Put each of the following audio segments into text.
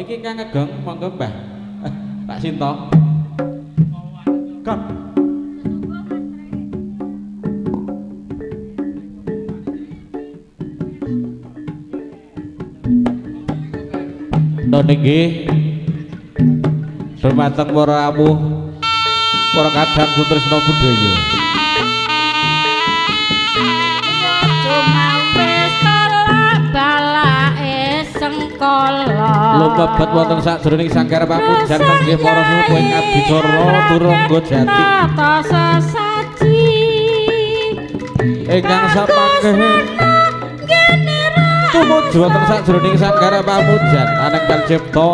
Niki ingkang ngegong monggo Mbah. Pak Sinto. Gong. Nun inggih dumateng para rawuh para kadang sutresna budaya. Lumebet wonten sakjroning sanggar pamujan manggih para sepuh ing adicara Turangga Jati ingkang samangke tumuju wonten sakjroning sanggar pamujan aneng pancipta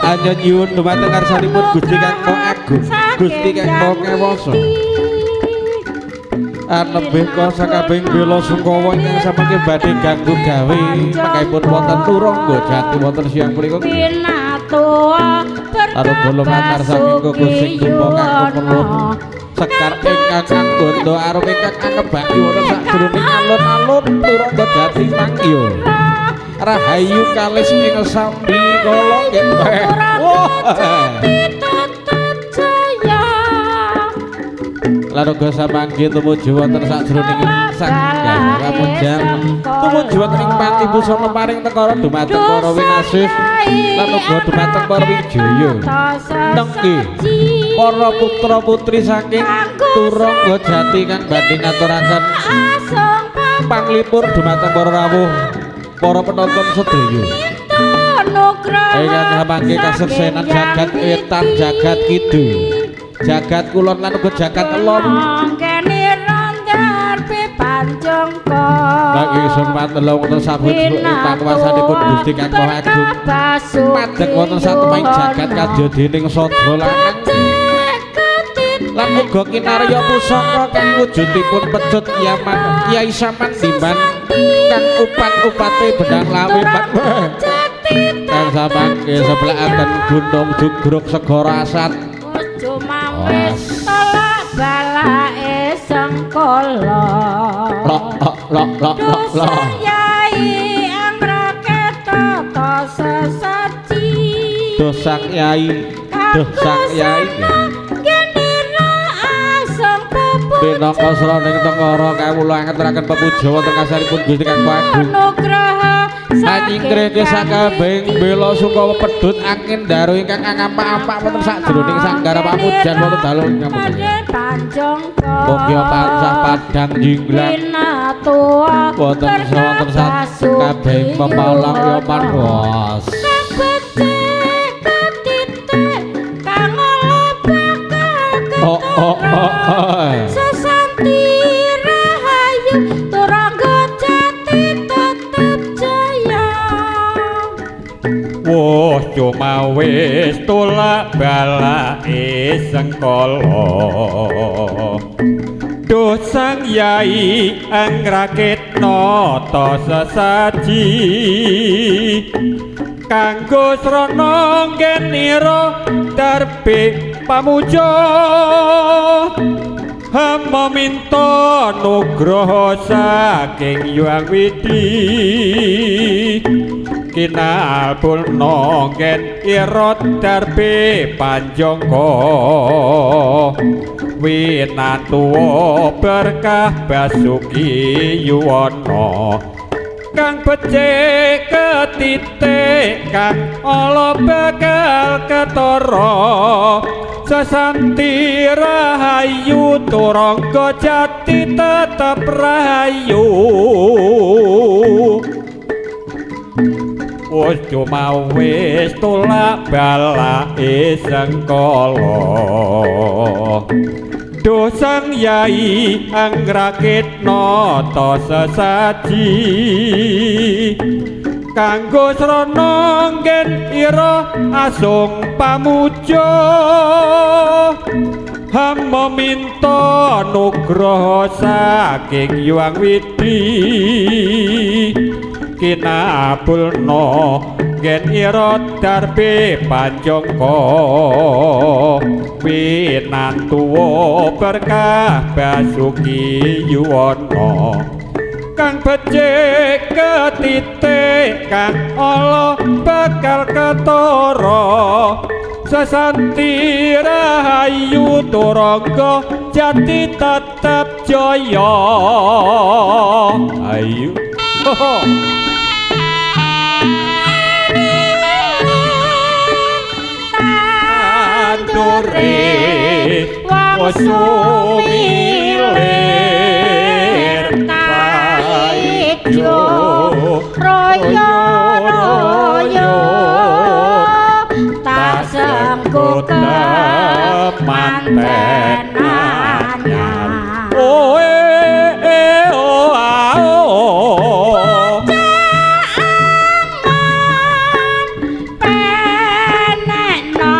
anyuwun dumateng ngarsanipun Gusti Kang Maha Agung, Gusti Kang Maha Kewasa. Anebih sakabehing bela sungkawa ingkang samangke badhe ganggu gawe mangkipun wonten Turangga Jati wonten siang punika. Arupa lumantar saking kukusing tupa kanggo perlu sekar ingkang anggondo arum ingkang akebaki wonten sakjroning alun-alun Turangga Jati mangya. Rahayu kalis ing sambi kala nggih. Lan uga samangke tumuju wonten sakjroning sanggar pamujan tumuju wonten ing panti busana paring nekara dumateng para winasih lan uga dumateng para wijaya. Nengki para putra putri saking Turangga Jati kang badhe ngaturaken panglipur dumateng para rawuh para penonton sedaya. Ingkang samangke kaseksenan jagat wetan, jagat kidul, jagat kulon lan uga jagat elon. Bagi sun matelung wonten sabujuk ing panguwasanipun Gusti Kang Maha Agung. Madeg wonten satemahing jagat kadya dening sadra lanang lan uga kinarya pusaka kang wujudipun pecut Yaman Kyai Samandiman kang upat-upate benang lawe kang samangke sebelaken gunung jugruk segara asat. Wis tolak balake sengkala. Lok lok lok lok lok. Yai angraketa ta sesaji. Dosak yai, dosak yai. Pinangka sroning tengara kawula ngaturaken pepuja wonten kasaripun Gusti Kang Maha Agung. Anyingkreke sakabehing bela sungkawa pedhut angin daru ingkang angapak-apak wonten sakjroning sanggar pamujan wonten dalu ingkang mugi tansah padhang jinglang wonten wonten sakabehing pepalang yoman was. Oh oh oh oh. Sesanti rahayu Turangga Jati tetep jaya. Wah cuma wis tolak balake sengkala. Duh sang yai angrakit nata sesaji kanggo srana nggenira darbe pamuja hamba minta nugraha saking Hyang Widhi kinabulna nggen ira darbe panjangka winatuwa berkah basuki yuwana kang becik ketitik kang ala bakal ketara sesanti rahayu Turangga Jati tetep rahayu. Wis cuma wis tolak balake sengkala. Duh sang yai angrakit nata sesaji kanggo srana nggen ira asung pamuja hamba minta nugraha saking Hyang Widhi kinabulna nggen ira darbe panjangka winantuwa berkah basuki yuwana Kang becik ketitik kang ala bakal ketara. Sesanti rahayu turangga jati tetep jaya. Ayo. Ho. Tandure wong sumilir taijo royo royo tak sengkut manten anyar. Oh eh oh ah oh. Penekno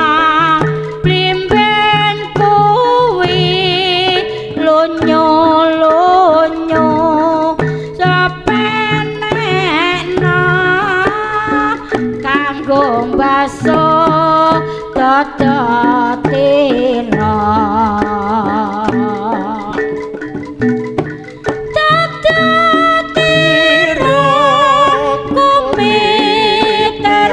blimbing kuwi lunyo lunyo sepenekno kanggo mbaso dodotira. Dodotira kumiter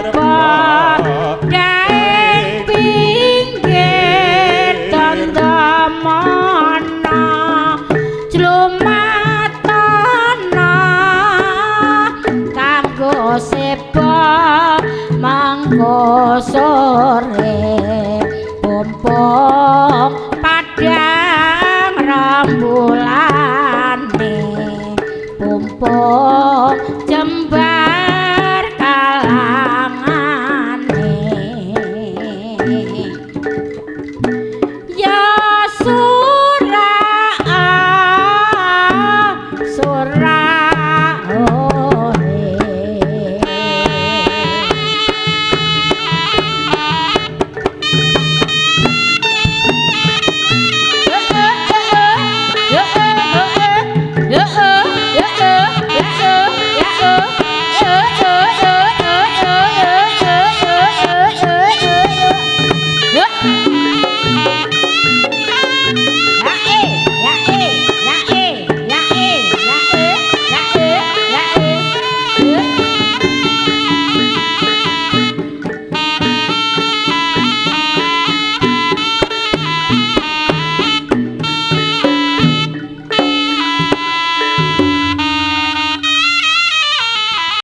daeng pinggir tandamana jlumatana kanggo seba mangko sore.